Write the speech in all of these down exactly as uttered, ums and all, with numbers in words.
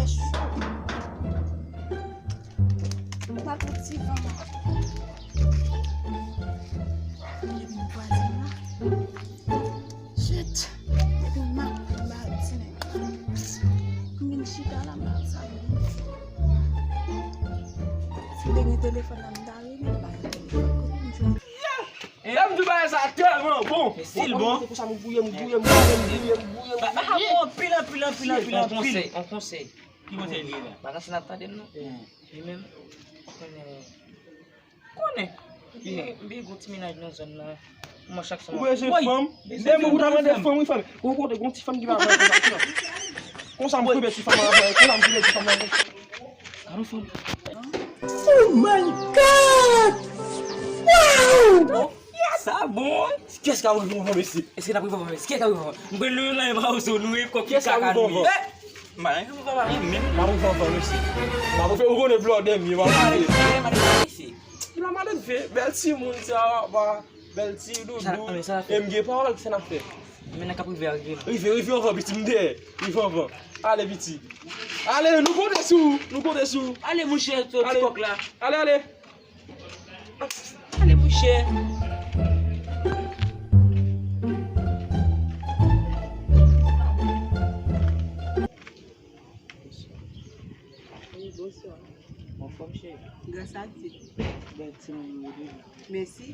Cho. M pa pran ti van. Vwazen la. Shit. Depi m ap, m ap di nèg la. M vin chita la, m ap sa. Si te gen telefòn la, m ta rele, m pa gen telefòn. Kote m jwenn? Lè m di bagay sa tèlman bon. Konsa m gouye, m gouye, m gouye, m gouye, m gouye, m gouye. Bagay bon anpil, anpil, anpil, anpil, anpil. On konsèy, on konsèy. Ki konsèy li ye la? Madanm sa n ap tande m non. Li menm, konnen, konnen. M byen gon ti mennaj nan zòn nan. Mwen chak sèman. Ou bezwen fanm? Demen ou ta mande fanm, wi fanm. Ou kote gon ti fanm ki pa vle konsa. Konsa m koube ti fanm nan, konsa m koube ti fanm nan. Gade fanm. Oh my God! Wow! Sa bon, wi. Kiyès k ap rive anvan mesye? Èske n ap rive anvan mesye? Kiyès k ap rive anvan? M pral leve nan men pa ozo nou e kòk ki kaka nou ye. Kiyès k ap rive anvan? Eh! M pa nan rive anvan menm. M ap rive anvan mesye. M ap rive, ou konnen blòdè m ye, m ap rive. Li pa malelve, bèl timoun sa, papa. Bèl ti doudou. E m gen pawòl, ki sa n ap fè? Men nan k ap rive a, rive. Rive, rive anvan, piti, m dèyè. Rive anvan. Ale, piti. Ale, nou konte sou ou, nou konte sou ou. Ale, monchè, ti kòk la. Ale, ale. Ale, monchè. Wi, bonswa. Anfòm, cheri? Gras a Dye. Bèl timoun ou ye. Mèsi.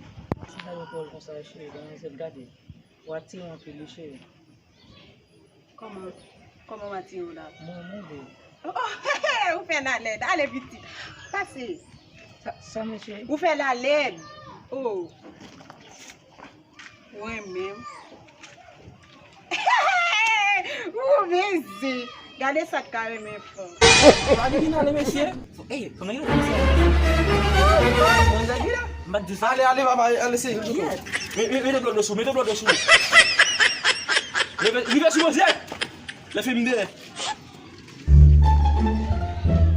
Ti bagay pawòl konsa, cheri, gade, gade. Ou atire anpil, wi, cheri. Kòman, kòman m atire w la? Mwen, mwen vle. Oh, oh, ou fè l alèd. Ale, piti. Pase. Sa, sa, mesye? Ou fè l alèd. Oh. Ou renmen m. Ou beze. Gade sa k ka renmen fanm. Pa di vin ale, mesye. Ey, kòman yo fè sa? Mwen zagi la. M pa t di sa. Ale, ale, papa, ale, se. Mete, mete, mete blòd sou, mete blòd sou. Rive, rive sou mwen, zye. Lè fim de.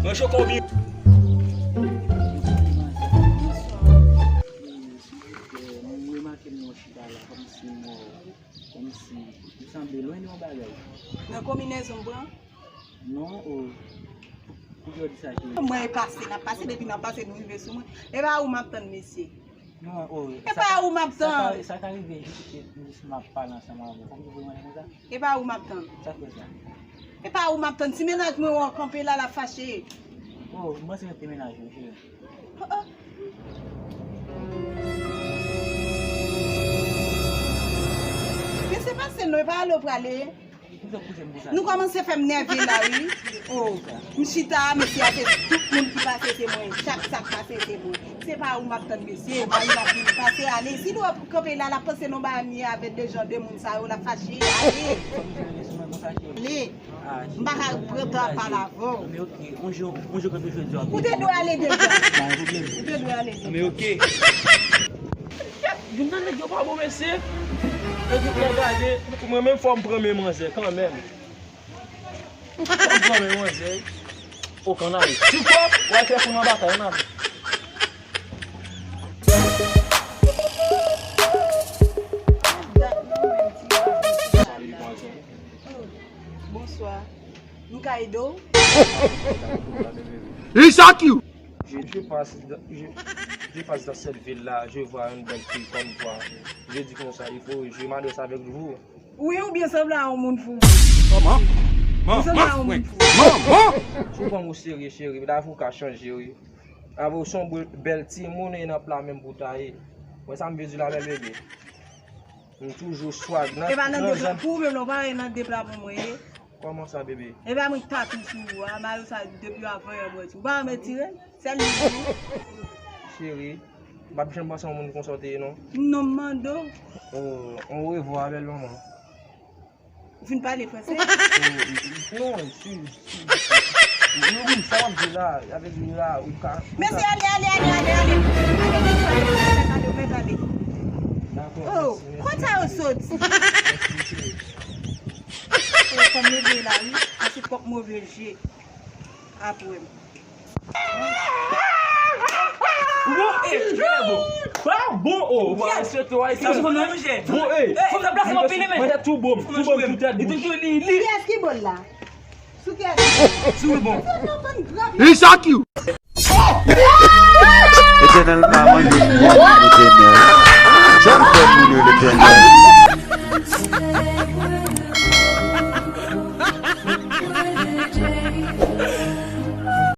Mwen chokon bi. Mwen remake mwen chita la kòmsi mwen, kòmsi m sanble lwen de yon bagay. Nan konbinezon m pran? Non, o. Poukisa w di sa, cheri? Mwen e pase, n ap pase, depi n ap pase, nou rive sou mwen. E pa ou m ap tann, mesye. Non, o. E pa ou m ap tann. Sa ka, sa ka rive jis, jis m ap pale ansanm avè w. Fòk m toujou mande konsa? E pa ou m ap tann. Sa k fè sa? E pa ou m ap tann. Si mennaj mwen wè w kanpe la, l ap fache. O, m panse se te mennaj ou, cheri. Oh, oh. Men se pase non, e pa ale w prale. Nou kòmanse fè m nève la, wi. O, m chita, mesye a, se tout moun ki pase, se mwen. Chak sa k pase, se mwen. Se pa ou m ap tann, mesye. Mari m ap vin pase, ale. Si nou ap kanpe la, l ap panse nou ba m ye avè de jan de moun sa yo, l ap fache. Ale. Ale. M pa ka pran tan ap pale avè w. Men oke, yon jou, yon jou, kòm jodi a. Ou te dwe ale deja. Ou te dwe ale deja. Men oke. Youn nan nèg yo pa bon, mesye. Epi, mwen gade, mwen menm fò m pran men manzè kanmenm. Fò m pran men manzè. O, kanay. Ti kòk, w al fè fou nan batay, ann ale. Bonswa. M ka ede w? Li chak you. Je, je passe dans, je, je passe dans cette ville-là, je vois une belle fille comme toi. Je dis comme ça, il faut, je m'adresse avec vous. Wi, ou byen sanble a yon moun fou. Kòman? Ou sanble a yon moun fou. Ou pran m o serye, cheri. Lavi w ka chanje, wi. Avè w se yon bèl timoun e nan pla menm pou w ta ye. Wè sa m vle di la, bèl bebe. M toujou swag nan, nan zòn. Pou ou menm la, ou pa wè nan de pla pou mwen ye? Kòman sa, bebe? E pa mwen k tatouy sou ou a, mayo sa depi avan yè mwen di. Ou pa renmen tire? Sèl li tou. Cheri, m p ap janm panse yon moun konsa w te ye, non. Non, m mande w. O, orevwa, bèl manman. Ou fin pale franse? O, non, si, si. Non, wi, sa w ap di la, avè di la, ou ka. Mesye, ale, ale, ale, ale, ale. Ale, ale, ale, ale, ale. Dakò, oh, mèsi, mèsi, kote sa yo soti? Mèsi, cheri. Oh, fanm leve la, wi. Pase kòk move je. Apre m. Bon, e, jwè bon. Pa bon, o. Bon, e. Fò m plase mwen pile, men. Mwen tèt tou bon, tou bon, tou tèt bouch. Kiyès ki bon la? Sou kè. Sou bon. Li chak you. Etènèl pa manje kiyè Etènèl.